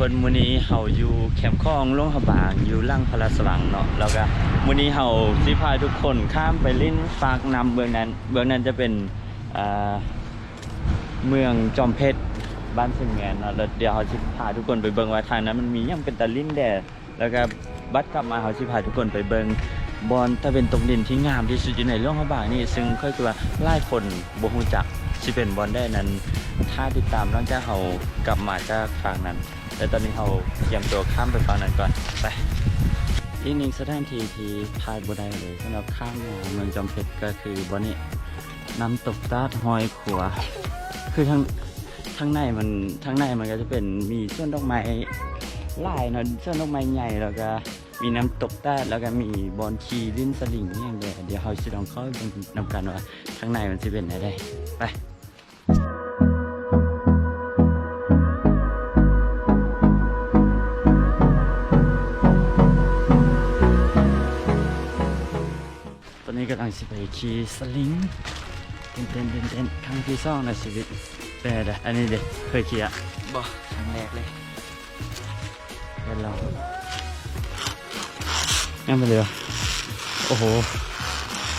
ຄົນ ມື້ນີ້ເຮົາຢູ່ແຄມຂອງຫຼວງພະບາງ ຢູ່ຫຼັງພະລາຊະວັງເນາະ ແລ້ວກະມື້ນີ້ເຮົາຊິພາທຸກຄົນຂ້າມໄປຫຼິ້ນຟາກນ້ຳເບື້ອງນັ້ນ ເບື້ອງນັ້ນຈະເປັນ ອ່າ ເມືອງຈອມເພັດ ບ້ານເຊີງແມນເນາະ ແລ້ວດຽວເຮົາຊິພາທຸກຄົນໄປເບິ່ງວ່າທາງນັ້ນມັນມີຫຍັງເປັນຕາຫຼິ້ນແດ່ ແລ້ວກະບັດກັບມາເຮົາຊິພາທຸກຄົນໄປເບິ່ງບ່ອນຕາເວັນຕົກດິນທີ່ງາມທີ່ສຸດຢູ່ໃນຫຼວງພະບາງນີ້ ຊຶ່ງຂ້ອຍຄິດວ່າຫຼາຍຄົນບໍ່ຮູ້ຈັກ ຊິເປັນບ່ອນໃດນັ້ນ ຖ້າຕິດຕາມຫຼັງຈາກເຮົາກັບມາຈາກຟາກນັ້ນ ແຕ່ຕອນນີ້ເຮົາກຽມຕົວຂ້າມໄປຝັ່ງນັ້ນກ່ອນ ໄປ. ອີກໜຶ່ງສະຖານທີ່ທີ່ພາດບໍ່ໄດ້ເລີຍ ສຳລັບຂ້າມມາເມືອງຈອມເພັດ ກໍຄືບ່ອນນີ້ ນ້ຳຕົກຕາດຫ້ອຍຂົວ ຄືທາງ ທາງໃນມັນ ທາງໃນມັນກໍຈະເປັນ ມີສວນດອກໄມ້ຫຼາຍເນາະ ສວນດອກໄມ້ໃຫຍ່ ແລ້ວກໍມີນ້ຳຕົກຕາດ ແລ້ວກໍມີບ່ອນຂີ່ຫຼິ້ນສະລິງອີ່ຫຍັງແດ່ ດຽວເຮົາຊິລອງເຂົ້າໄປເບິ່ງນຳກັນວ່າທາງໃນມັນຊິເປັນແນວໃດ ໄປ. ຕອນນີ້ກຳລັງຊິໄປຂີ່ສະລິງ ຕື່ນເຕັ້ນ ຕື່ນເຕັ້ນ ຄັ້ງທີສອງໃນຊີວິດ ເປັນໃດ? ອັນນີ້ເດ ເຄີຍຂີ່ອະ? ບໍ່ ຄັ້ງແລກເລີຍ. ແມ່ນລາວ ຍັງບໍ່ເຫຼືອ ໂອ້ໂຫ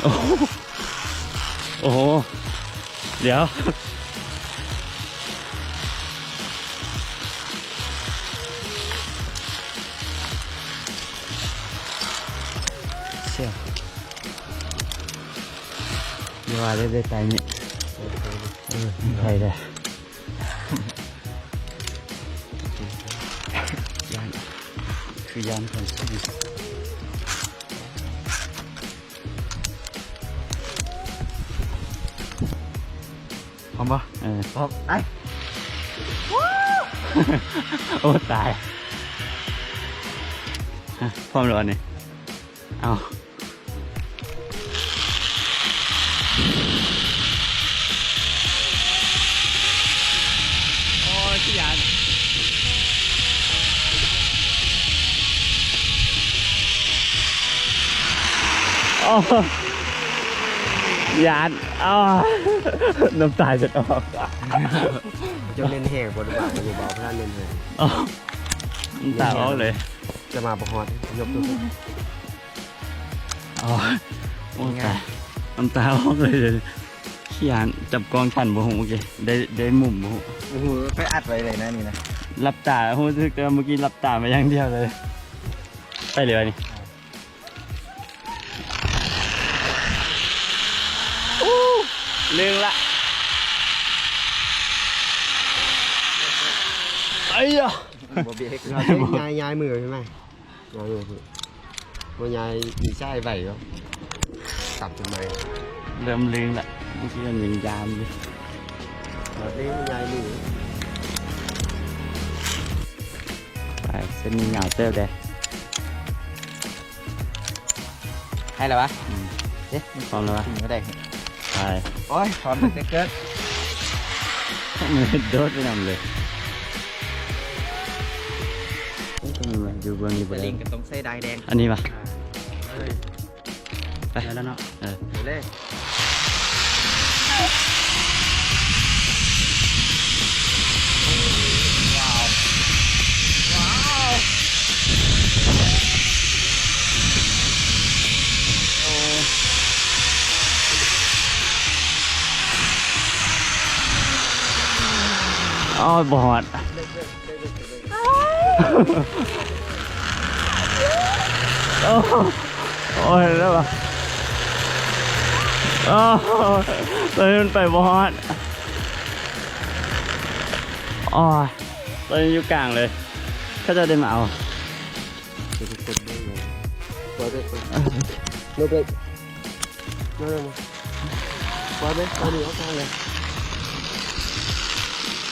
ໂອ້ໂຫ ໂອ້ໂຫ ດຽວ ສ່ຽວ ຢ່າວ່າໄດ້ ໄດ້ໄປນີ້ ເອີ ໄປເດີ. ຢ້ານ ຄືຢ້ານຂອງສູງ ພ້ອມບໍ່? ເອີ ພ້ອມ ໄປ ໂອ້ ຕາຍ ຮະ ພ້ອມແລ້ວນີ້ ເອົາ ໂອ້ຍ ຂີ້ຢ້ານ ໂອ້ ຢ້ານ ອ້າ ນ້ຳຕາຈະອອກ ເຈົ້າເນັ້ນແຮງບໍ່ ຫຼືວ່າຢູ່ບໍ່? ພະນັນເນັ້ນແຮງ ໂອ້ ນ້ຳຕາອອກເລີຍ ຈະມາບໍ່ຮອດ ຍົກຕົວ ອໍ ໂອ້ ຕາຍ ນ້ຳຕາອອກເລີຍ ຂີ້ຢ້ານ ຈັບກ້ອງທັນບໍ່ຮູ້ ເມື່ອກີ້ ໄດ້ ໄດ້ມຸມບໍ່ຮູ້ ໂອ້ໂຫ ໄປອັດໄວ້ເລີຍນະນີ້ນະ ຫຼັບຕາ ຮູ້ສຶກແຕ່ວ່າເມື່ອກີ້ຫຼັບຕາມາຢ່າງດຽວເລີຍ ໄປເລີຍນີ້ ອູ້ ລຶ່ງລະ ໄອ້ຍະ ບໍ່ເບຣກ ຍ້າຍ ຍ້າຍມືໃຊ່ໄໝ? ຍ້າຍມື ບໍ່ຍ້າຍມີສາຍໄຫວບໍ່? ຕຳຈົນໄໝ ເລີ່ມລຶ່ງລະ ເມື່ອກີ້ມັນຍັງຢາມຢູ່ ເລີ່ມຍ້າຍມື ໄປ ເສັ້ນນີ້ຍາວເຕີບເດ້. ໃຫ້ແລ້ວວະ? ອືມ ເອີ ພ້ອມແລ້ວວະ? ໄດ້ ໄປ ໂອ້ຍ ພ້ອມຕັ້ງແຕ່ເກີດ ມັນໂດດໄປນຳເລີຍ ໂອ້ຍ ຕົງນີ້ມັນຢູ່ເບື້ອງນີ້ບໍ່ໄດ້ ສະລິງກໍຕ້ອງໃສ່ດ້າຍແດງ ອັນນີ້ວະ? ອ່າ ໄປ ໄດ້ແລ້ວເນາະ ເອີ ໄປເລີຍ ວ້າວ ວ້າວ ໂອ້ ໂອ້ຍ ບໍ່ຮອດ ໂອ້ ໂອ້ຍ ແລ້ວວະ ໂອ້ ຕອນນີ້ມັນໄປບໍ່ຮອດ ໂອ້ຍ ຕອນນີ້ຢູ່ກາງເລີຍ ເຂົາເຈົ້າໄດ້ມາເອົາ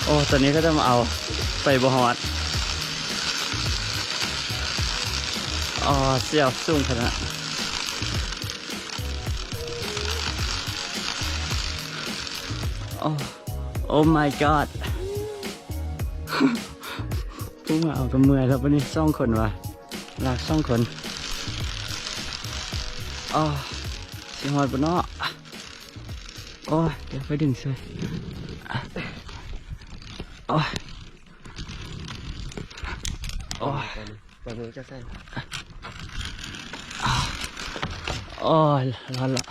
ໂອ້ ຕອນນີ້ເຂົາເຈົ້າມາເອົາ ໄປບໍ່ຮອດ ອໍ ສ່ຽວສູງຂະໜາດ ໂອ້ Oh my god ຜູ້ມາເອົາກໍເມື່ອຍແລ້ວ ບັດນີ້ສອງຄົນວ່າ ລາກສອງຄົນ ອໍ ຊິຮອດບໍ່ເນາະ? ໂອ້ຍ ດຽວຂ້ອຍດຶງຊ່ວຍ ໂອ້ຍ ເບິ່ງເຈົ້າໃສ່ ໂອ້ຍ ຮ້ອນລະ.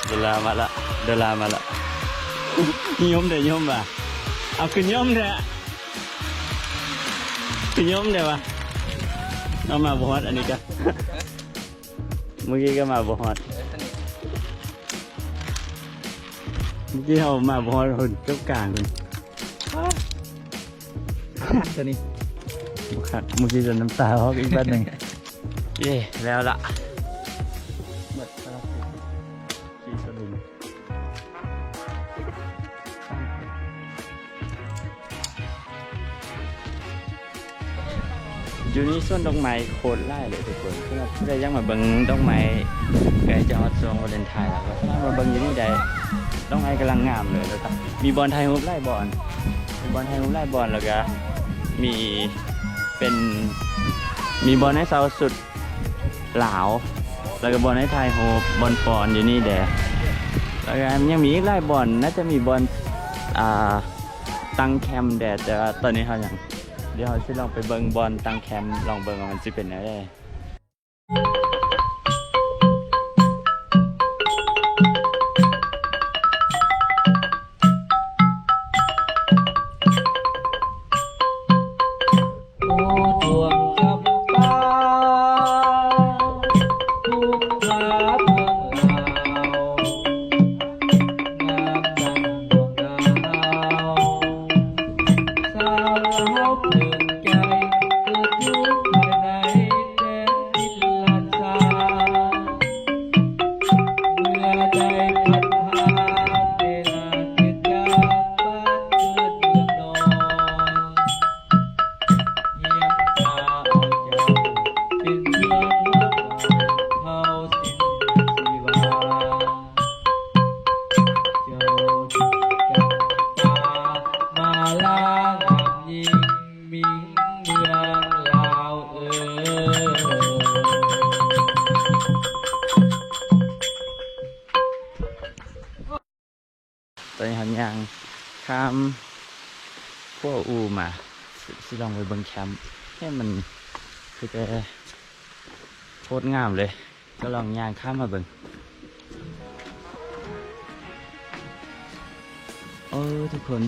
ດາລາມາລະ ດາລາມາລະ. ຍົມເດ້ ຍົມວ່າ ເອົາ ຄືຍົມແທ້ ຄືຍົມແທ້ວ່າ. ເອົາ ມາບໍ່ຮອດ ອັນນີ້ກະ ມື້ກີ້ກະມາບໍ່ຮອດ ມື້ກີ້ເຮົາມາບໍ່ຮອດ ເຮົາຈົບກາງພຸ້ນ. ຄັກຕົວນີ້ ບໍ່ຄັກ ມື້ກີ້ຈົນນ້ຳຕາອອກອີກບາດໜຶ່ງ. ເຢ້ ແລ້ວລະ ໝົດພາລະກິດ ຂີ່ສະລິງ. ຢູ່ນີ້ສວນດອກໄມ້ໂຄດຫຼາຍເລີຍທຸກຄົນ. ສຳລັບຜູ້ໃດຢາກມາເບິ່ງດອກໄມ້ ໃກ້ຈະຮອດຊ່ວງວາເລັນທາຍແລ້ວ ກໍສາມາດມາເບິ່ງຢູ່ນີ້ໄດ້. ດອກໄມ້ກຳລັງງາມເລີຍ ແລ້ວກະມີບ່ອນຖ່າຍຮູບຫຼາຍບ່ອນ ມີບ່ອນຖ່າຍຮູບຫຼາຍບ່ອນ ແລ້ວກະມີເປັນ ມີບ່ອນໃຫ້ເຊົ່າຊຸດລາວ ແລ້ວກະບ່ອນໃຫ້ຖ່າຍຮູບ ບ່ອນຟ້ອນຢູ່ນີ້ແດ່ ແລ້ວກະຍັງມີອີກຫຼາຍບ່ອນ ໜ້າຈະມີບ່ອນ ອ່າ ຕັ້ງແຄມແດ່ ແຕ່ວ່າຕອນນີ້ເຮົາຍັງ ດຽວເຮົາຊິລອງໄປເບິ່ງບ່ອນຕັ້ງແຄມ ລອງເບິ່ງວ່າມັນຊິເປັນແນວໃດ. ຕອນນີ້ເຮົາຍ່າງຂ້າມຂົວອູ່ມາ ຊິລອງໄປເບິ່ງແຄມ ເຫັນມັນຄືແຕ່ໂຄດງາມເລີຍ. ກໍລອງຍ່າງຂ້າມມາເບິ່ງ. ເອີ ທຸກຄົນ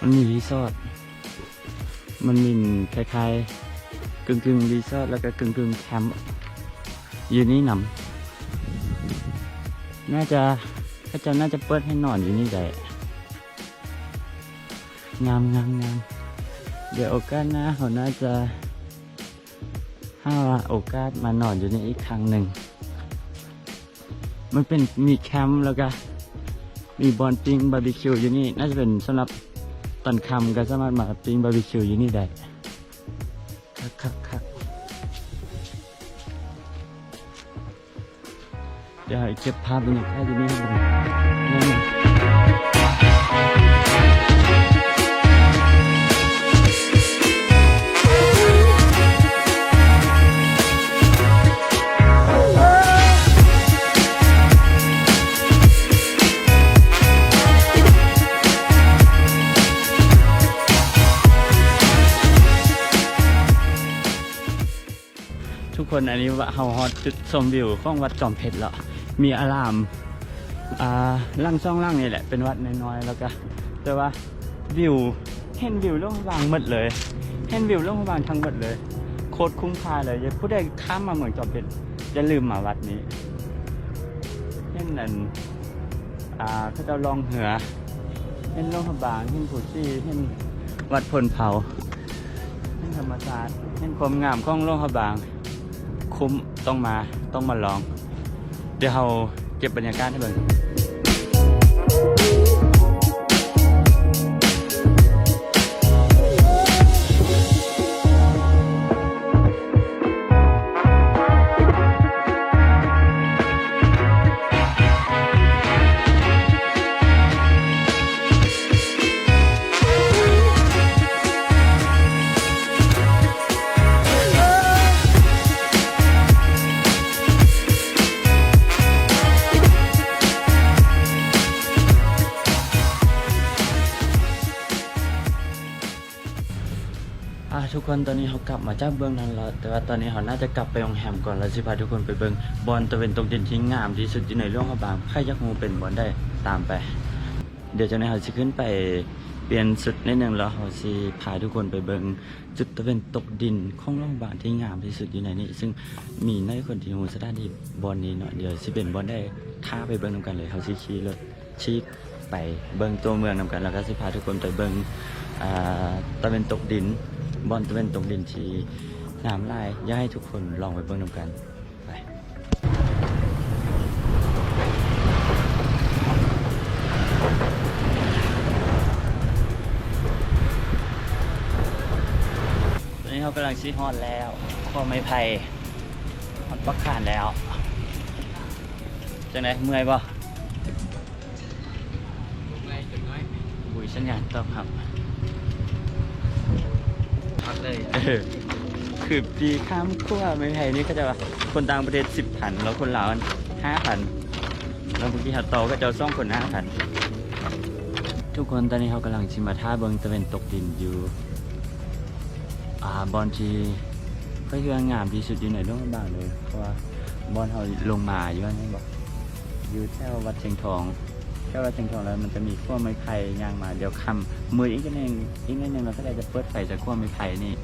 ມັນມີຣີສອດ ມັນມີຄ້າຍໆ ກຶ່ງໆ ຣີສອດ ແລ້ວກໍກຶ່ງໆ ແຄມຢູ່ນີ້ນຳ. ໜ້າຈະ ເຂົາເຈົ້າໜ້າຈະເປີດໃຫ້ນອນຢູ່ນີ້ໄດ້. ງາມໆໆ. ດຽວໂອກາດໜ້າເຮົາໜ້າຈະ ຫາໂອກາດມານອນຢູ່ນີ້ອີກຄັ້ງໜຶ່ງ. ມັນເປັນ ມີແຄມ ແລ້ວກະມີບ່ອນປີ້ງບາບີຄິວຢູ່ນີ້. ໜ້າຈະເປັນສຳລັບຕອນຄ່ຳ ກະສາມາດມາປີ້ງບາບີຄິວຢູ່ນີ້ໄດ້. ຄັກໆໆ. ດຽວເກັບພາບບັນຍາກາດຢູ່ນີ້ໃຫ້ເບິ່ງ. ທຸກຄົນ ອັນນີ້ເຮົາຮອດຈຸດຊົມວິວຂອງວັດຈອມເພັດແລ້ວ. ມີອາລາມ ອ່າ ຫຼັງສອງຫຼັງນີ້ແຫຼະ ເປັນວັດນ້ອຍໆ ແລ້ວກະ ແຕ່ວ່າວິວ ເຫັນວິວຫຼວງພະບາງໝົດເລີຍ ເຫັນວິວຫຼວງພະບາງທັງໝົດເລີຍ ໂຄດຄຸ້ມຄ່າເລີຍ. ຜູ້ໃດຂ້າມມາເມືອງຈອມເພັດ ຢ່າລືມມາວັດນີ້. ເຫັນອັນ ອ່າ ເຂົາເຈົ້າລ່ອງເຮືອ ເຫັນຫຼວງພະບາງ ເຫັນພູຊີ ເຫັນວັດພົນເຜົ່າ ເຫັນທຳມະຊາດ ເຫັນຄວາມງາມຂອງຫຼວງພະບາງ. ຄຸ້ມ ຕ້ອງມາ ຕ້ອງມາລອງ. ດຽວເຮົາເກັບບັນຍາກາດໃຫ້ເບິ່ງ. ເ ທຸກຄົນ ຕອນນີ້ເຮົາກັບມາຈາກເບື້ອງນັ້ນແລ້ວ, ແຕ່ວ່າຕອນນີ້ເຮົາໜ້າຈະກັບໄປໂຮງແຮມກ່ອນ ແລ້ວຊິພາທຸກຄົນໄປເບິ່ງບ່ອນຕາເວັນຕົກດິນທີ່ງາມທີ່ສຸດຢູ່ໃນຫຼວງພະບາງ. ໃຜຢາກຮູ້ເປັນບ່ອນໃດ ຕາມໄປ. ດຽວຈັ່ງໃດເຮົາຊິຂຶ້ນໄປປ່ຽນຊຸດໜ້ອຍໜຶ່ງ ແລ້ວເຮົາຊິພາທຸກຄົນໄປເບິ່ງຈຸດຕາເວັນຕົກດິນຂອງຫຼວງພະບາງທີ່ງາມທີ່ສຸດຢູ່ໃນນີ້, ຊຶ່ງມີໜ້ອຍຄົນທີ່ຮູ້ສະຖານທີ່ບ່ອນນີ້ເນາະ. ດຽວຊິເປັນບ່ອນໃດ ຖ້າໄປເບິ່ງນຳກັນເລີຍ. ເຮົາຊິຂີ່ລົດ ຂີ່ໄປເບິ່ງຕົວເມືອງນຳກັນ ແລ້ວກໍຊິພາທຸກຄົນໄປເບິ່ງ ອ່າ ຕາເວັນຕົກດິນ, ບ່ອນຕາເວັນຕົກດິນທີ່ງາມຫຼາຍ. ຢາກໃຫ້ທຸກຄົນລອງໄປເບິ່ງນຳກັນ. ໄປ. ຕອນນີ້ເຮົາກຳລັງຊິຮອດແລ້ວ ຂົວໄມ້ໄຜ່ ຮອດປາກຄານແລ້ວ. ຈັ່ງໃດ ເມື່ອຍບໍ່? ບໍ່ມີສັນຍານຕອບຮັບ. ພັກເລີຍ. ເອີ ຄືປີຂ້າມຂົວໄມ້ໄຜ່ນີ້ ເຂົາເຈົ້າວ່າຄົນຕ່າງປະເທດສິບພັນ ແລ້ວຄົນລາວຫ້າພັນ ແລ້ວເມື່ອກີ້ເຮົາຕໍ່ເຂົາເຈົ້າສອງຄົນຫ້າພັນ. ທຸກຄົນ ຕອນນີ້ເຮົາກຳລັງຊິມາຖ້າເບິ່ງຕາເວັນຕົກດິນຢູ່ ອ່າ ບ່ອນທີ່ຂ້ອຍຄິດວ່າງາມທີ່ສຸດຢູ່ໃນຫຼວງພະບາງເລີຍ, ເພາະວ່າບ່ອນເຮົາລົງມາຢູ່ຫັ້ນແມ່ນບໍ່ ຢູ່ແຖວວັດຊຽງທອງ, ແຖວວັດຊຽງທອງ ແລ້ວມັນຈະມີຂົວໄມ້ໄຜ່ຍ່າງມາ. ດຽວຄ່ຳມືດອີກໜ້ອຍໜຶ່ງ ອີກໜ້ອຍໜຶ່ງ ເຮົາກໍໄດ້ຈະເປີດໄຟຈາກຂົວໄມ້ໄຜ່ນີ້,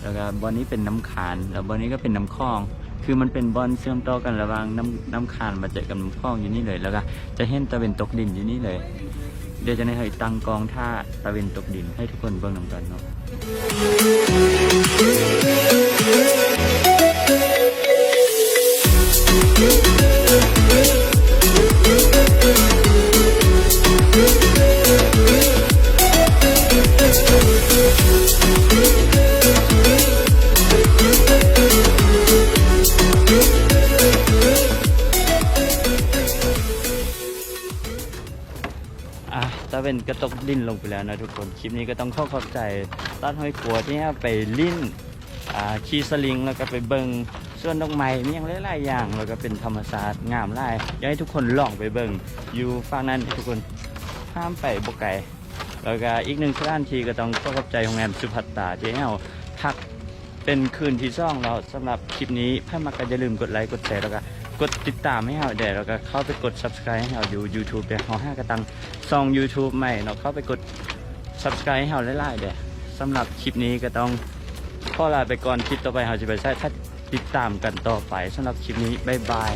ແລ້ວກໍບ່ອນນີ້ເປັນນ້ຳຄານ ແລ້ວບ່ອນນີ້ກໍເປັນນ້ຳຂອງ. ຄືມັນເປັນບ່ອນເຊື່ອມຕໍ່ກັນລະຫວ່າງນ້ຳ ນ້ຳຄານມາເຈີກັບນ້ຳຂອງຢູ່ນີ້ເລີຍ, ແລ້ວກໍຈະເຫັນຕາເວັນຕົກດິນຢູ່ນີ້ເລີຍ. ດຽວຈັ່ງໃດເຮົາຕັ້ງກ້ອງຖ້າຕາເວັນຕົກດິນໃຫ້ທຸກຄົນເບິ່ງນຳກັນເນາະ. ອ່າ ຕາເວັນກໍຕົກດິນລົງໄປແລ້ວເນາະທຸກຄົນ. ຄລິບນີ້ກໍຕ້ອງຂໍຂອບໃຈຕາດຫ້ວຍຄົວທີ່ເຮົາໄປຫຼິ້ນ ອ່າ ຂີ່ສະລິງ ແລ້ວກໍໄປເບິ່ງສວນດອກໄມ້ ມີຫຍັງຫຼາຍໆຢ່າງ ແລ້ວກໍເປັນທຳມະຊາດງາມຫຼາຍ. ຢາກໃຫ້ທຸກຄົນລອງໄປເບິ່ງຢູ່ຟາກນັ້ນ ທຸກຄົນ ຂ້າມໄປບໍ່ໄກ. ແລ້ວກໍອີກໜຶ່ງສະຖານທີ່ກໍຕ້ອງຂໍຂອບໃຈໂຮງແຮມສຸພັດຕາທີ່ໃຫ້ເຮົາພັກເປັນຄືນທີສອງແລ້ວ. ສຳລັບຄລິບນີ້ ໃຜມັກກໍຢ່າລືມກົດໄລ ກົດແຊ ແລ້ວກໍກົດຕິດຕາມໃຫ້ເຮົາແດ່ ແລ້ວກໍເຂົ້າໄປກົດ Subscribe ໃຫ້ເຮົາຢູ່ YouTube ແດ່. ເຮົາຫາກໍຕັ້ງຊ່ອງ YouTube ໃໝ່ເນາະ, ເຂົ້າໄປກົດ Subscribe ໃຫ້ເຮົາຫຼາຍໆແດ່. ສຳລັບຄລິບນີ້ກໍຕ້ອງຂໍລາໄປກ່ອນ, ຄລິບຕໍ່ໄປເຮົາຊິໄປໃສ ຖ້າຕິດຕາມກັນຕໍ່ໄປ. ສຳລັບຄລິບນີ້ ບາຍບາຍ.